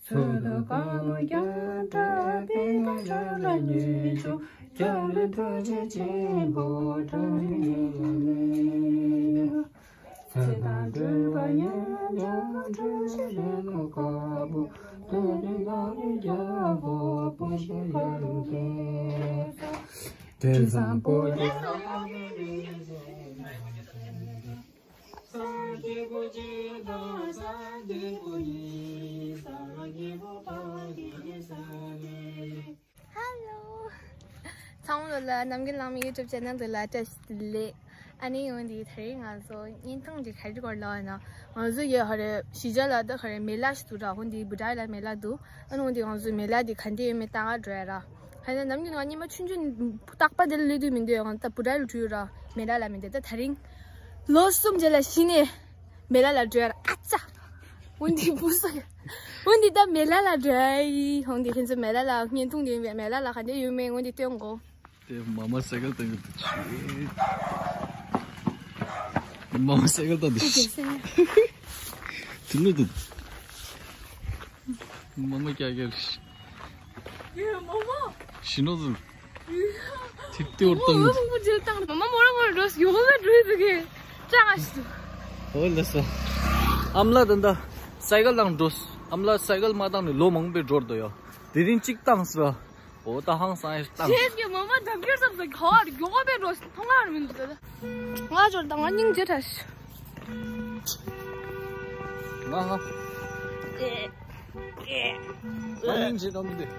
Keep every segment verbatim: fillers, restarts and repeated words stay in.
ཚོད་དཀའ་མོ་རྒྱ་གྲགས་པའི་ཁ་བྱང་ལ་ཉེ་ཆུང་རྒྱ་ལ་ཐུགས་རྗེ་ཆེན་པོ་གྲངས་ལས་ཡོད། ཚེ་དང་སྒྲུབ་པ་ཉམས་ཆག་འཁྲུལ་ཞིག་རེ་མོ་དཀར་པོ་ཐུགས་རྗེ་བདག་ལས་རྒྱལ་པོ་པོ་ཞིག་ཡར་ལུང་བསྟན། དྲིན་བཟང་པོ་རྒྱལ་པོ་ཡིན། Hello. ཚང་མ་ལ་ནམ་རྒྱུན་ལང་མའི་YouTube channel དེ་ལ་བཀྲ་ཤིས་བདེ་ལེགས། ཨ་ནི་འོན་ཏེ་དེ་རིང་ང་ཚོ་བརྙན་ཐུང་འདི་ག་རེ་སྐོར་ལ་ཡིན་ན། ང་ཚོ་ཡོད་ཧ་རེ་གཞིས་ཆགས་ལ་ད་ག་རེ་མེ་ལ་ཞིག་འདུག་ར། འོན་ཏེ་བུ་ཌའི་ལ་མེ་ལ་འདུག་ཨ་ནི་འོན་ཏེ་ང་ཚོ་མེ་ལ་འདི་ག་འདྲ་ཡོད་མེད་ལྟ་ག་འགྲོ་ཡ་ར། ཧ་ནི་ནམ་རྒྱུན་ང་ཉི་མ་ཆུང་ཆུང་རྟག་པར་འདི་ལ་སླེབས་དུས་མི་འདུག་ང་ད་བུ་ཌའི་ལ་འགྲོ་ཡོད་ར། མེ་ལ་ལ་མི་འདུག་ད་དེ་རིང་ལོ་གསུམ་རྗེས་ལ་གཞི་ནས་མེ་ལ་ལ་འགྲོ་ཡ་ར། ཨ་ཙ། འོན་ཏེ་བུ་ས། འོན་ཏེ་ད་མེ་ལ་ལ་འགྲོ་ཡ་ཡིན། འོན་ཏེ་ཁྱེད་ཚོ་མེ་ལ་ལ་བརྙན་ཐུང་འདི་ཡིན་པས། མེ་ལ་ལ་ག་འདྲ་ཡོད་མེད་འོན་ཏེ་སྟོན་གོ། དེ་མ་མ་སའི་ཀལ་བཏང་གི་འདུག་མ་མ་སའི་ཀལ་བཏང་འདུག་དེ་ལོས་འདུག་མ་མ་ཀྱ་ཀྱ་རེད། ཡེ་མ་མ། ཤི་ནོ་ཟུག་ཐིབ་ཏེ་འོར་བཏང་། མ་མ་མོ་རང་མོ་རང་འགྲོ་ཡོང་ལ་འགྲོ་ཡི་འདུག་གི། ཅག་ཨ་ཤི་འདུག་འོ་ལགས་སོ། ཨ་མ་ལགས་ད་ལྟ་སའི་ཀལ་བཏང་འགྲོ། ཨ་མ་ལགས་སའི་ཀལ་མ་བཏང་ནས་ལོ་མང་པོའི་འགྲོ་འདུག་ཡ། དེ་རིང་གཅིག་བཏང་ཟེར། འོ་ད་ཧང་སང་ཡ་བཏང་། ཁྱེད་ཀྱི་མ་མ་ལྡབ་འགྱུར་ཙམ་ཟིག་ག་བར་མགྱོགས་པོ་པའི་འགྲོ་མཐོང་ང་མི་འདུག་ད། ང་འབྱོར་དང་ང་སྙིང་རྗེ་ཁྲ་ཤི། ང་ཧ། ང་སྙིང་རྗེ་དང་མི་འདུག་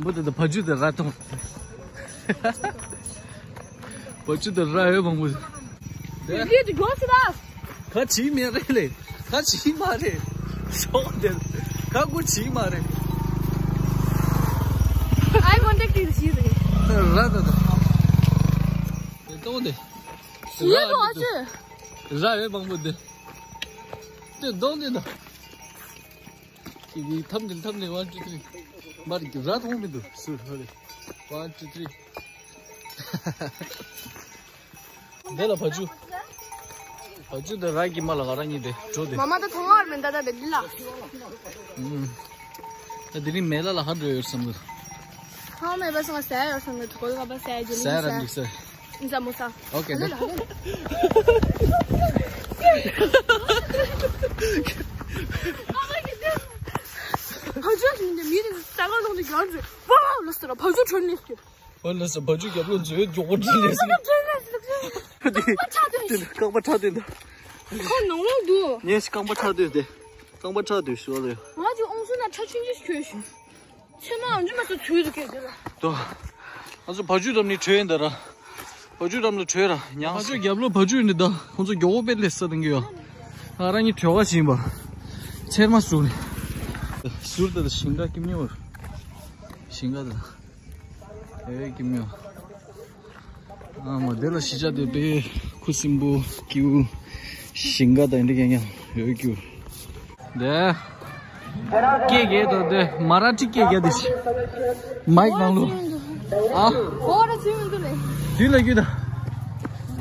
འབུ་དེ་དང་བ་ཕྱུགས་དེ་ར་ཐོང་། བ་ཕྱུགས་དེ་ར་ཡོད་མང་པོ། ཡིད་དུ་འགྱོ་སི་ར། ག་བྱིས་མེད་རེད་ལེ། ག་བྱིས་མ་རེད། ཤོག་དེ། ག་གུ་བྱིས་མ་རེད། Eye contact དེ་བྱིས་རེད། ར་ད་ད། དེ་གཏོང་དེ། ཡིད་དུ་ཨ་ཅེ། ར་ཡོད་མང་པོ་དེ། དེ་གཏོང་དེ་ད། ཀི་ཀི་ཐམ་ཐིམ་ཐམ་ཐིམ། One, two, three. མར་གྱི་ར་མཐོང་མི་འདུག་སུ་ཧ་རེ། One, two, three. འདི་ལ་བ་ཕྱུགས། བ་ཕྱུགས་དང་ར་གི་མ་ལ་ང་རང་གཉིས་དེ་འགྲོ་དེ། མ་མ་ད་མཐོང་བར་མི་འདའ་ད་དེ་འདི་ལ། ཨུམ། ད་དེ་རིང་མེ་ལ་ལ་ཧ་འགྲོ་ཡོད་བསམ་གི། ཧ་མེ་བ་སང་ཟ་ཡོད་བསམ་གི། གོ་ག་བ་ཟ་ཡ་ཇི་ལིང་ཟ། ཟ་ར་འདུག་ཟ། ཨིན་ཟ་མོ་ས། ཨོ་ཁེ། བ་ཕྱུགས་ཡིན་ཏེ་མི་དེ་ས་ག་ལོང་དེ་ཡར་འཛུལ། ཝའོ་ལོ་སི་ར་བ་ཕྱུགས་ཁྲོན་ནས་སྐྱོད། ཨོ་ལོ་སི་བ་ཕྱུགས་རྒྱབ་ལོ་འཛུལ་མགྱོགས་པོ་འཛུལ་ལས་སོང་། ཁྲོན་ནས་སྐྱོད། རྐང་པ་ཕྲག་དོན། ཁོ་ནང་ལོགས་འདུག་ངས་རྐང་པ་ཕྲག་དོན་དེ། རྐང་པ་ཕྲག་དོན་ཞོར་ལས། ང་ཅིག་ཨོང་སུ་ན་ཁྲ་ཆུང་ཆུང་ཞིག་ཁྱོད་ཤི། ཚེ་མ་འཇུ་མ་སུ་ཚུལ་དུ་སྐྱེས་ཟེར་ལ། ཏོ། ང་ཚོ་བ་ཕྱུགས་འགྲམ་ནས་བྲོས་ཡིན་ད་ར། བ་ཕྱུགས་འགྲམ་ལ་བྲོས་ར། ཉང་། ང་ཚོ་རྒྱབ་ལོགས་བ་ཕྱུགས་ཡིན་ད། ཁོང་ཚོ་མགྱོགས་པོ་དཔེ་ལས་ས་དང་གི་ཡོད། ང་རང་གཉིས་བྲོས་ག་ཕྱིན་པ། ཚེར་མ་ཟུར་ནས། ཟུར་ད་ད་ཞིང་ཁ་སྐྱིད་མྱོང་བར། ཞིང་ཁ་ད། ཨེ་སྐྱིད་མྱོང་། ཨ་མ་དེ་ལ་གཞིས་ཆགས་དེ་དཔེ་ཁུ་སིམ་པོ་སྐྱིད། ཞིང་ཁ་དང་འདི་ག་ཡང་ཡོད་སྐྱིད། དེ། སྐད་རྒྱག་དང་དེ་མ་ར་ཏི་སྐད་རྒྱག་དེ་ཤི། མའིག་ནང་ལོ། ཨ། ཧོ་ར་ཚུལ་མི་འདུག་ལེ། དུས་ལ་རྒྱུ་ད།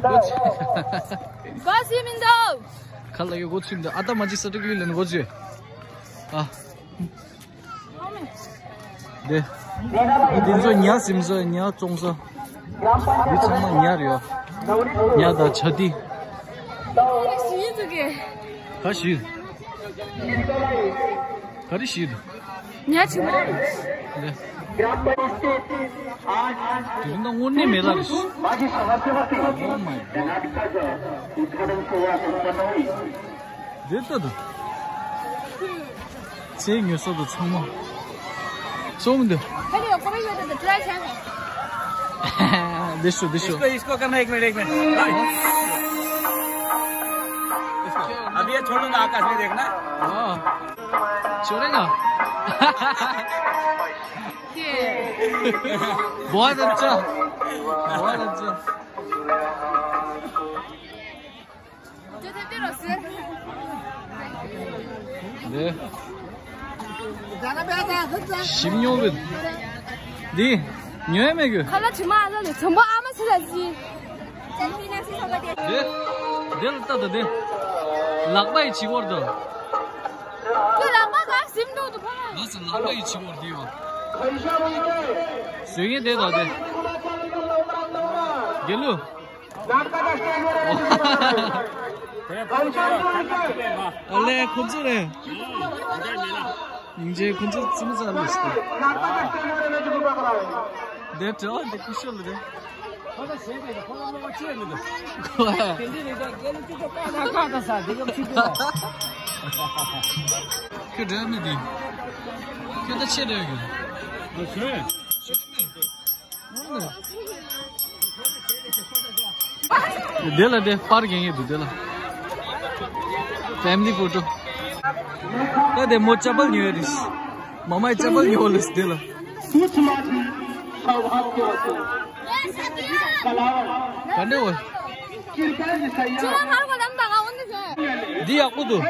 གོ་ཚུལ་མི་འདུག་ཁ་ལ་ཡོད་གོ་ཚུལ་མི་འདུག་ཨ་ད་མ་ཅི་ས་ཏུ་ཀི་ལེན་གོ་ཚུལ། ཨ། དེ། འདི་ཚོ་ཉ་སིམ་ས་ཉ་བཙོང་ས། འདི་ཚང་མ་ཉ་རེད་ཡ། ཉ་དང་བྱ་ཏི། ག་ཞིག་ག་རེ་ཞིག་ཉ་ཆུང་མ་རེད། དེ་རིང་ད་དངོས་གནས་མེ་ལ་རེད། Oh my God. འདི་ལྟ་དང་། ཚེ་ཉོ་ས་དང་ཚང་མ། སོང་འདི། འདི་ཤོ་འདི་ཤོ། इसको, इसको करना, एक मिनट, एक मिनट। अभी ये छोड़ो ना, आकाश में देखना। हाँ। छोड़ेगा? बहुत अच्छा। बहुत अच्छा। ནས། ཞིམ་ཉོ་གི། འདི། ཉོ་ཡ་མེད་གི། ཁ་ལ་དྲི་མ་ཨ་ལ་ལས་བྱམས་པོ་ཨ་མ་ཚེ་ལ་ཅི། འདི། འདི་ལ་ལྟ་དང་འདི། ལག་པ་ཡི་བྱི་བོར་དང་། ང་ཚོ་ལམ་པ་ཡི་ཆི་མོར་དེ་ཡོད། བཟོས་ངེས་དེ་དང་དེ། དགེ་ལུ། ཨ་ལས་ཁོ་ཚོ་རེད། ཡིན་ཅེ་ཁོ་ཚོ་ཙི་མི་ཙ་ལུས་ཏེ། དེ་དྲི་བ་འདི་ཀུ་ཤོ་ལ་རེད། ཁོ་ལ་ཤེས་པས་ཁོ་ལ་བློ་ཅི་མི་འདུག་དེ་འདྲའི་རིགས་ཀྱང་རྒྱལ་ལ་ཅི་ཅོ་ཀ་ན་ཁ་ད་ས་འདི་གམ་ཅི་འདུག་ཁྱོད་འདྲ་མི་འདི། ཁྱོད་ད་ཆེ་འདྲ་ཡོད་གི། ཨ་ཤེས། དེ་ལ་དེ་པར་རྒྱན་ཡོད་འདུག་དེ་ལ། Family photo. ད་དེ་མོ་ཅ་པལ་ཉོས་རེད། མ་མའི་ཅ་པལ་ཉོ་ལེས་དེ་ལ། ག་འདྲ་བ། འདི་ཡག་པོ་འདུག་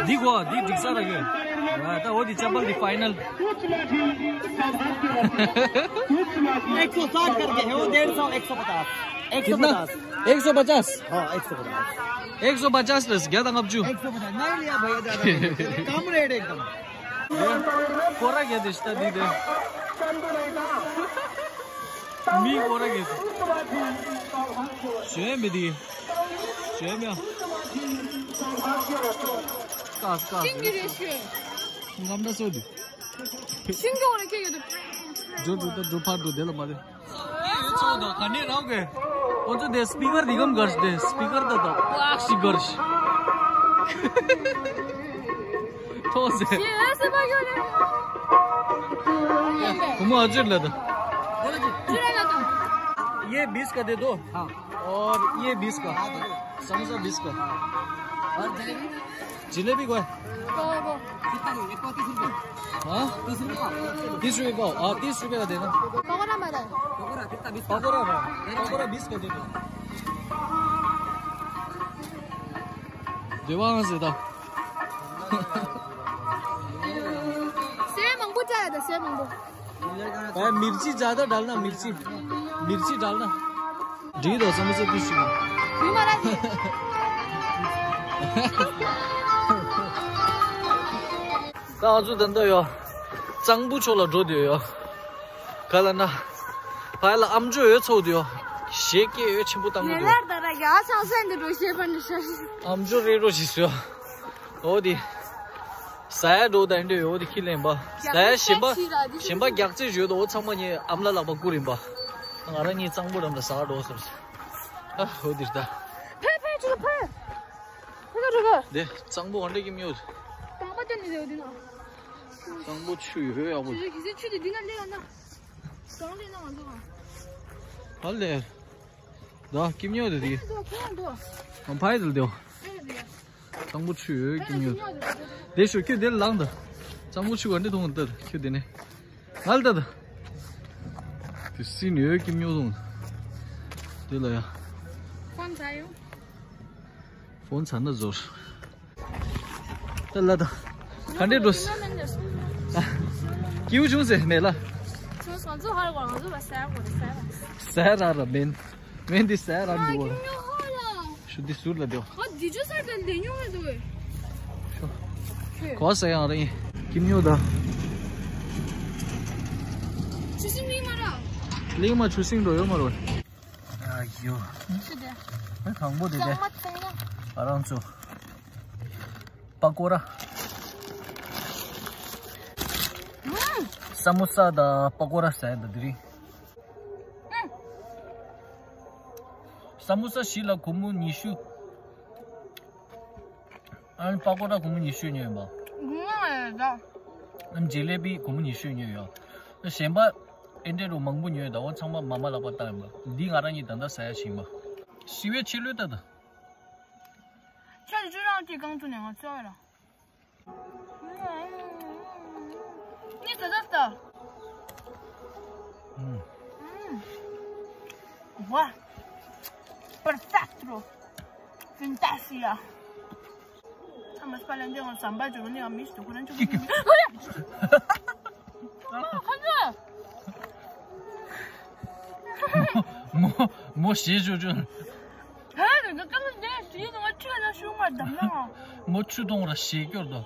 འདི་གོ་འདི་འགྲིག་ས་ར་གི། ད་འོ་འདི་ཅ་པལ་འདི་final. एक सौ साठ करके है वो, डेढ़ सौ, एक सौ पचास। एक सौ कितना? पचास। एक सौ पचास। हाँ, एक सौ पचास। एक सौ पचास ལས་བརྒྱ་དང་ལྔ་བཅུ། एक सौ पचास नहीं लिया भैया, ज़्यादा नहीं लिया। कम रेट एकदम। སྐོར་ར་ག་དེ་ཤི་ད་འདི་དེ། མི་སྐོར་ར་ག་དེ། ཞོན་མི་དེ། ཞོན་མི་ཡ། ཀ་ཀ་ཤིང་གི་རེ་ཞོན། ངམ་ད་སོ་དེ། ཤིང་གི་འོ་རེ་ཁྱེད་ཡོད་དོ། འགྲོ་འགྲོ་ད་འགྲོ་ཕར་འགྲོ་དེ་ལ་མ་རེད། ཚོགས་དང་ག་ནས་རག་གི། ཁོ་ཚོ་དེ་སི་པི་ཀར་འདི་གམ་གར་དེ་སི་པི་ཀར་ད་ད་པག་ཞིག་གར་ཞིག་ཐོག་ཟེར། ཁོ་མོ་ཨ་ཅེར་ལ་ད། ये बीस का दे दो। हाँ। और ये बीस का। समोसा बीस का। और जलेबी? जलेबी को है? को, को। कितना का? एक पाव तीस रुपये। हाँ? तीस रुपये पाव। तीस रुपये पाव। हाँ, तीस रुपये का देना। पकौड़ा में है। पकौड़ा कितना? बीस का। पकौड़ा का। पकौड़ा बीस का देना। देवा से था। सेव मंगू चाहे तो सेव मंगू। भाई, मिर्ची ज्यादा डालना, मिर्ची, मिर्ची डालना। འགྲིག་འདུག་བསམ་ཚུལ་ཏུ་ཞིག་ད་ང་ཚོ་ད་ལྟ་ཡོ། གཙང་པོ་ཕྱོགས་ལ་འགྲོ་འདོད་ཡོ། ག་ལ་ན། ཕ་ལ་ཨམ་ཅོག་ཡོད་ཚོགས་འདུག་ཡོ། ཞེ་སྐད་ཡོད་ཆེན་པོ་བཏང་གི་འདུག་ལ་ད་ར་ཡ་ཚང་སེན་འདི་འགྲོ་ཤེས་པ་འདི་ཤ། ཨམ་ཅོག་རེ་རོ་ཞིག་སོ། འོ་དེ། ཟ་ཡ་འགྲོ་དང་འདྲ་ཡོད་དེ་ཁྱི་ལེན་པ། ཟ་ཡ་གཞན་པ། གཞན་པ་རྒྱག་རྩིས་ཡོད་དོ་འོ་ཚང་མ་ངའི་ཨམ་ལ་ལག་པ་བསྐུར་ཡིན་པ། ང་རང་གཉིས་གཙང་པོ་རམ་ལ་ཟ་འགྲོ་བསམ་སོང་། ཨ་འོ་དེ་ད། ཕེ་ཕེ་ཆུ་ཕེ། ཕེ་ཕེ་ཕེ། དེ་གཙང་པོ་འོ་འདྲ་གི་མི་ཡོད། དང་པ་ཅན་ནི་རེད་འདི་ན། གཙང་པོ་ཆུ་ཡོད་ཡག་པོ། ཆུ་ཆུ་ཆུ་དེ་འདི་ན་ལེ་ཡ་ན། གང་ལེ་ན་ང་ཚོ་གང་། ཧ་ལས། ད་ཀིམ་ཉོ་དེ་དེ། ཁྱེད་འདུག་ཁྱེད་འདུག་ང་ཕ་ཡི་དེ་ལ་དེའོ། ཁྱེད་འདུག་གཙང་པོ་ཆུ་ཡོད་ཀིམ་ཉོ་དེ། དེ་ཤོ་ཁྱོད་དེ་ལ་ལངས་ད། གཙང་པོ་ཆུ་ག་འདི་མཐོང་ད་ཁྱོད་དེ་ནས། ང་ལ་ད་ད། དེ་སྲིན་ཡོད་ཀིམ་ཉོ་མཐོང་། དེ་ལ་ཡ། ཁོང་ཚ་ཡོང་། ཕོན་ཚ་ན་ཟོར། ད་ལ་ད། ག་འདྲེ་འགྲོ། ཀིའུ་བྱུང་ཟེར་ནས་ལ། ཁྱོད་ང་ཚོ་ཧར་བ་ང་ཚོ་ལ་ཟེར་དགོས་རེད་ཟེར་བ། ཟེར་ར་ར་མིན། མིན་འདི་ཟེར་ར་འདི་བོ། ཤུ་འདི་ཟུར་ལ་འདེའོ། ཨ་འདི་ཅོ་ཟེར་དེ་ལས་ཉུང་བའི་འདུག་བས། གོ་ས་ཡང་རིང་། ཀིམ་ཉོ་ད། ཆུ་སྲིན་མིན་མ་ར། གླིང་མ་ཆུ་སྲིན་འགྲོ་ཡོད་མ་རེད། ཨ་ཡོ། ཤི་དེ། ཨ་དང་པོ་དེ་དེ། ཅང་མ་ཚང་ན། ཨ་རང་ཚོ། པ་ཀོ་ར། ཨུམ། ས་མོ་ས་དང་པ་ཀོ་ར་ཟ་ཡ་ད་དེ་རིང་། ཨུམ། ས་མོ་ས་བཞི་ལ་སྒོར་མོ་ཉི་ཤུ། ཨ་ནི་པ་ཀོ་ར་སྒོར་མོ་ཉི་ཤུ་ཉོས་ཡིན་པ། སྒོར་མོ་ལས་ད། ཨ་ནི་ཇེ་ལེ་པི་སྒོར་མོ་ཉི་ཤུ་ཉོས་ཡོད། གཞན་པ་ཨེ་འདྲས་རུ་མང་པོ་ཉོས་ཡོད་ད་འོ་ཚང་མ་མ་མ་ལག་པ་བཏང་ཡིན་པ། འདི་ང་རང་གཉིས་ད་ལྟ་ཟ་ཡ་ཞིག་ཡིན་པ། ཤི་བའི་ཕྱི་ལོས་ད་ད། ཁྱེད་ཀྱིས་ཁྱོད་རང་གཅིག་རྐང་བཙུགས་ནས་ང་ཚོ་ལ། ནི་ཟ་ཟ་ཟ། ཨུམ། ཨུམ། ཝ། པར་ཏ་ཏྲོ། ཕིན་ཏ་སི་ཡ། ཨ་མ་སི་པ་ལན་ཅང་ཟམ་པ་ཅོ་ནི་ཨ་མི་ཤི་ཏོ་ཁོ་རང་ཅོ་ནི། ཨ་ཁ་ཚ། མོ་མོ་ཞེས་ཅོ་ཅོ། ཧེ་ནི་ཀ་ཀ་ལ་ནས་ཞི་ནི་ང་ཆུ་ན་ཤུ་མ་དམ་ན། མོ་ཆུ་དོང་ར་ཞེས་སྐྱོར་དོ།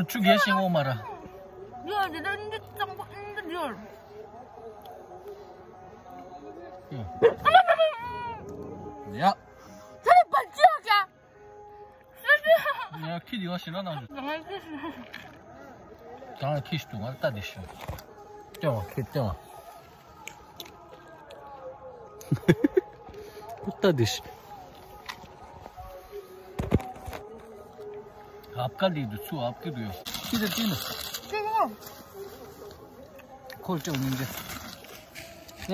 ཆུ་རྒྱས་ཤིང་འོ་མ་ར། ཡོད་འདི་ད་འདི་གཙང་པོ་འདི་ཡོད། ཡ། ད་ནི་བར་ཅི་ཡོད་ཀྱང་། ཡ་ཁྱི་འདི་བ་ཞིག་ན་ནང་། གང་ལ་ཁྱི་ཞིག་འདུག་ང་ལ་ལྟ་འདི་ཞིག་ལྟེ་བ་ཁྱི་ལྟེ་བ། ལྟ་འདི་ཞིག་ཨབ་ཀ་ལི་འདུག་ཚུ་ཨབ་ཀི་འདུག་ཡ། ཁྱི་དེ་ལྟེ་ན། ཁོ་ལྟེ་བ་སྙིང་རྗེ། ཡ།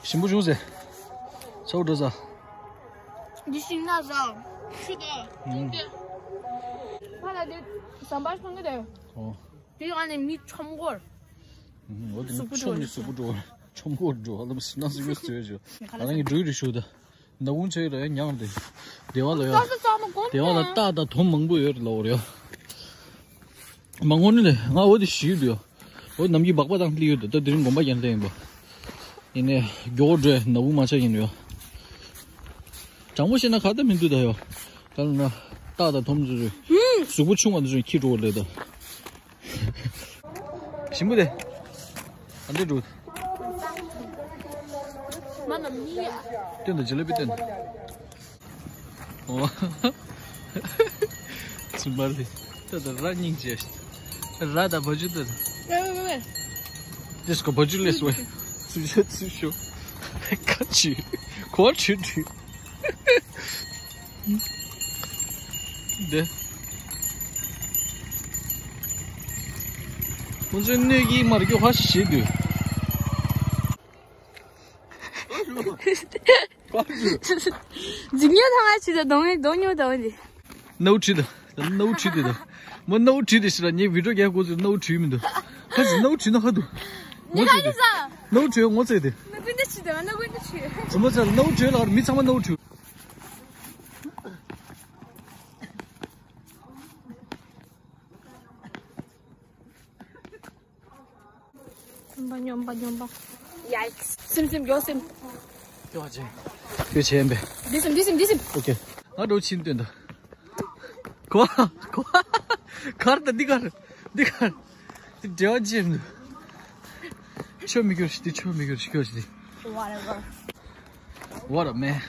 ཞིམ་པོ་བྱུང་ཟེར། ཚ་བོ་འགྲོ་ཟ། འདི་ཞིམ་ན་ཟ། ཆུ་དེ། ཨུམ། ཁ་ལ་དེ་ཟམ་པར་སོང་གི་དེ། ཨོ། དེ་ཨ་ནི་མི་ཆོམ་གོར། ཨུམ། འོ་དེ་མི་ཆོམ་ནི་གཟུགས་པོ་འགྲོ། ཆོམ་གོར་འགྲོ་ཨ་ལམ་སི་ན་སི་ཡོད་ཟེར་བྱོས། ང་རང་གི་འགྲོ་ཡི་རེད་ཞུ་ད། ན་བུང་ཆེ་རེད་ཉག་དེ། སྡེ་བ་ལ་ཡ། སྡེ་བ་ལ་སྟག་དང་དོམ་མང་པོ་ཡོད་རེད་ལབ་རེད། མ་དངོས་གནས་ལས་ང་འོ་དེ་ཞིག་ཡོད་དུ་ཡོད། འོ་ནམ་རྒྱུན་སྦག་སྦག་དང་སླེབས་ཡོད་དུ་ད་དེ་རིང་དགོན་པ་རྒྱན་སླེབས་ཡིན་པ། ཡིན་ནས་མགྱོགས་འགྲོས་ན་བུ་མ་ཆགས་ཡིན་ཡོད། དྲང་པོ་བཤད་ན་ཁ་ད་མི་འདུག་ད་ཡོད། ད་ལ་ན་སྟག་དང་དོམ་ཚོ་ཚོ་གཟུགས་པོ་ཆུང་བ་དེ་ཚོ་ཁྱི་འགྲོ་བ་ལས་ད། ཞིམ་པོ་དེ། ཨ་འདྲེ་འགྲོ། མ་ན་མི་ཡ། སྟོན་དང་ཇི་ལེ་པི་སྟོན། ཨོ། ཚུམ་པར་ལི། ད་ད་ར་སྙིང་རྗེ། ར་ད་བ་ཇུ་ད། ཝེ་ཝེ་ཝེ། དེ་སྐོ་བ་ཇུ་ལེ་སོ། ཚུ་ཤོ་ཚུ་ཤོ། ཁ་ཆུ། ཁོ་ཆུ་དུ། དེ། ཁོ་ཚོའི་སྣོད་ཀྱི་མར་སྐྱོ་ཧ་ཤི་ཤི་དུས། འཇིགས་ཉེན་ཐང་ང་ཆི་ཟེར་གདོང་གདོང་ཉོ་དང་འདི། སྣའུ་ཁྲིད་དང་། སྣའུ་ཁྲིད་དེ་དང་། མོ་སྣའུ་ཁྲིད་དེ་ཤི་ལ་ངའི་བི་ཌིའོ་རྒྱག་དགོས་ཚུལ་སྣའུ་ཁྲིད་མི་འདུག་ཁ་ཅིག་སྣའུ་ཁྲིད་ན་ཧ་འདུག་ངོ་ཚ་དེ། སྣའུ་ཁྲིད་ངོ་ཚ་དེ། ནག་པོ་འདི་ཆི་དང་ནག་པོ་འདི་ཆི། ཚང་མ་ཚ་སྣའུ་ཁྲིད་ལ་མི་ཚང་མ་སྣའུ་ཁྲིད། སྨྱོན་པ་སྨྱོན་པ་སྨྱོན་པ། ཡའིཀས། སིམ་སིམ་མགྱོགས་སིམ། ཁྱོད་བྱེད། ཁྱོད་བྱེད་ཡིན་པས། འདི་སིམ་འདི་སིམ་འདི་སིམ། ཨོ་ཁེ། ང་འགྲོ་ཕྱིན་སྟོན་ད། གོ་གོ་གར་ད་འདི་གར་འདི་གར། འདི་འབྲེལ་བ་ཅི་ཡིན། ཆོ་མི་གྱུར་ཞིག་འདི་ཆོ་མི་གྱུར་ཞིག་ཁྱོད་ཞིག་འདི། Whatever། What a man།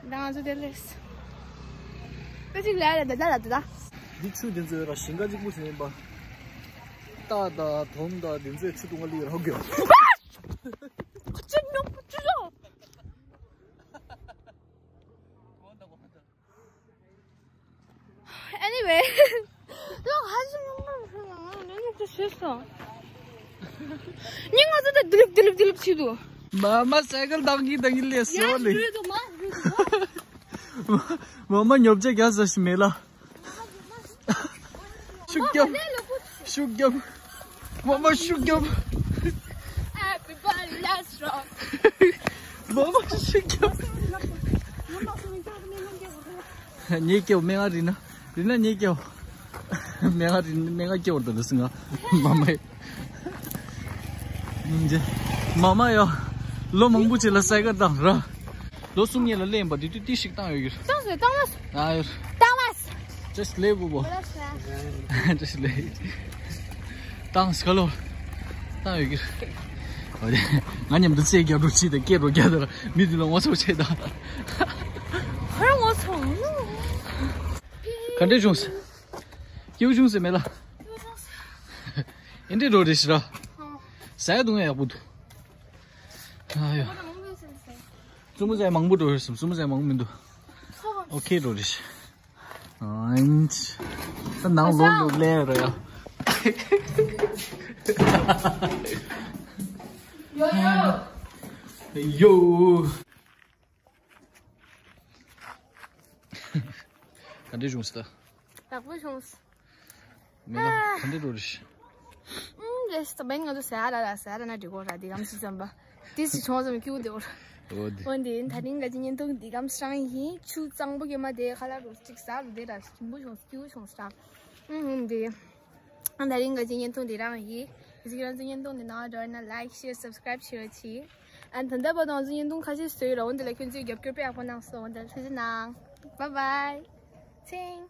ད་ང་ཚོ་དེ་ལས། ད་ཅིག་ལ་ལ་ད་ད་ལ་ད་ད། འདི་ཆུ་འདི་ཚོའི་ར་ཞིང་ཁ་གཅིག་པུ་ཞིག་ཡིན་པ། སྟག་དང་དོམ་དང་འདི་ཚོའི་ཆུ་དུང་བ་ལི་རོགས་གྱོ། ཁོ་ཆུ་ནོག་ཆུ་ལོ། Anyway། ལོ་ཧ་ཅང་ཡོང་མ་ཧ་ལ་ང་ནི་ཅི་ཤེས་སོང་། ཉིན་ང་ཚོ་ད་དུ་ལུག་དུ་ལུག་དུ་ལུག་བྱེད་དུ། མ་མ་སའི་ཀལ་བཏང་གིན་བཏང་གིན་ལས་སོ་ལེ། ཡ་རུ་དུ་མ་རུ་དུ་མ། མ་མ་ཉོབ་ཆ་རྒྱག་ས་ཞིག་མེད་ལ། ཤུགས་རྒྱབ། ཤུགས་རྒྱབ། མ་མ་ཤུགས་རྒྱབ། Everybody, let's rock. མ་མ་ཤུགས་རྒྱབ། ངས་སྐྱེའོ་སྨན་ང་རིན་ན། རིན་ན་ངས་སྐྱེའོ། སྨན་ང་རིན་སྨན་ང་སྐྱེའོ་ད་ལ་སི་ང་། མ་མ། མ་མ་ཡ། ལོ་མང་པོ་ཅིག་ལ་སའི་ཀལ་བཏང་ར། ལོ་གསུམ་ཉེ་ལ་ལེན་པ་འདི་དུས་ཏི་ཞིག་བཏང་ཡོད་ཀྱི་རེད། བཏང་སོང་བཏང་མ་སོང་། ཨ་ཡོད། བཏང་མ་སོང་། Just leave བོ། Just leave། བཏང་སྐལ་ལོ། བཏང་ཡོད་ཀྱི་རེད། འོ་དེ། ང་མཉམ་དུ་རྩེད་རྒྱག་འགྲོ་ཅི་དང་སྐད་འགྲོ་རྒྱག་དང་མི་འདི་ལ་ངོ་ཚ་བྱེད་དང་། ཁོ་རང་ངོ་ཚ། ག་འདྲས་བྱུང་ཟེར། སྐྱིད་པོ་བྱུང་ཟེར་མེད་ལ། ཨེ་འདྲས་འགྲོ་རེད་ཤི་ར། ཟ་ཡ་འདུག་ཡག་པོ་འདུག་ཨ་ཡོ། བཙུན་མོ་ཟས་མང་པོ་འགྲོ་ཡོད་སམ། བཙུན་མོ་ཟས་མང་པོ་མི་འདུག་ཨོ་ཁེ་འགྲོ་རེད། ཨིན། ད་ནང་ལོག་ལོག་ལས་ར་ཡ། ཡོ། ག་འདྲས་བྱུང་སྟ། ཡག་པོ་བྱུང་། མེ་ལ་ག་འདྲས་འགྲོ་རེད། ཨུམ་རེད་ཤི་ད་བན་ང་ཚོ་ཟ་ར་ལ་ཟ་ར་ན་འགྲིག་གོ་ར་འདི་གམ་སི་ཙམ་པ། དེ་སི་ཆུང་ཙམ་ཀྱུ་དེ་འོ། འོ་དེ། འོན་ཏེ་ད་རིང་ག་ཅི་བརྙན་ཐུང་འདི་གམ་སྲང་ཡིན་ཆུ་གཙང་པོ་གེ་མ་དེ་ཁ་ལ་རུ་གཅིག་ཟ་རུ་དེ་ར་ཞིམ་པོ་བྱུང་ཀྱུ་བྱུང་སྲང་། ཨུམ་ཨུམ་དེ། ད་རིང་ག་ཅི་བརྙན་ཐུང་འདི་རང་ཡིན། གཟིགས་རང་ཚོ་བརྙན་ཐུང་འདི་ནང་འགྲོ་ན་like, share, subscribe བྱེད་རོགས་གྱིས། ཨན་ད་ལྟ་བར་དུ་ང་ཚོ་བརྙན་ཐུང་ཁ་ཤས་བཟོས་ཡོད་ར། འོན་ཏེ་ལ་ཁྱོད་ཚོས་རྒྱབ་སྐྱོར་དཔེ་ཡག་པོ་གནང་སོང་། འོན་ཏེ་ལ་ཐུགས་རྗེ་གནང་། Bye bye. ཚེང་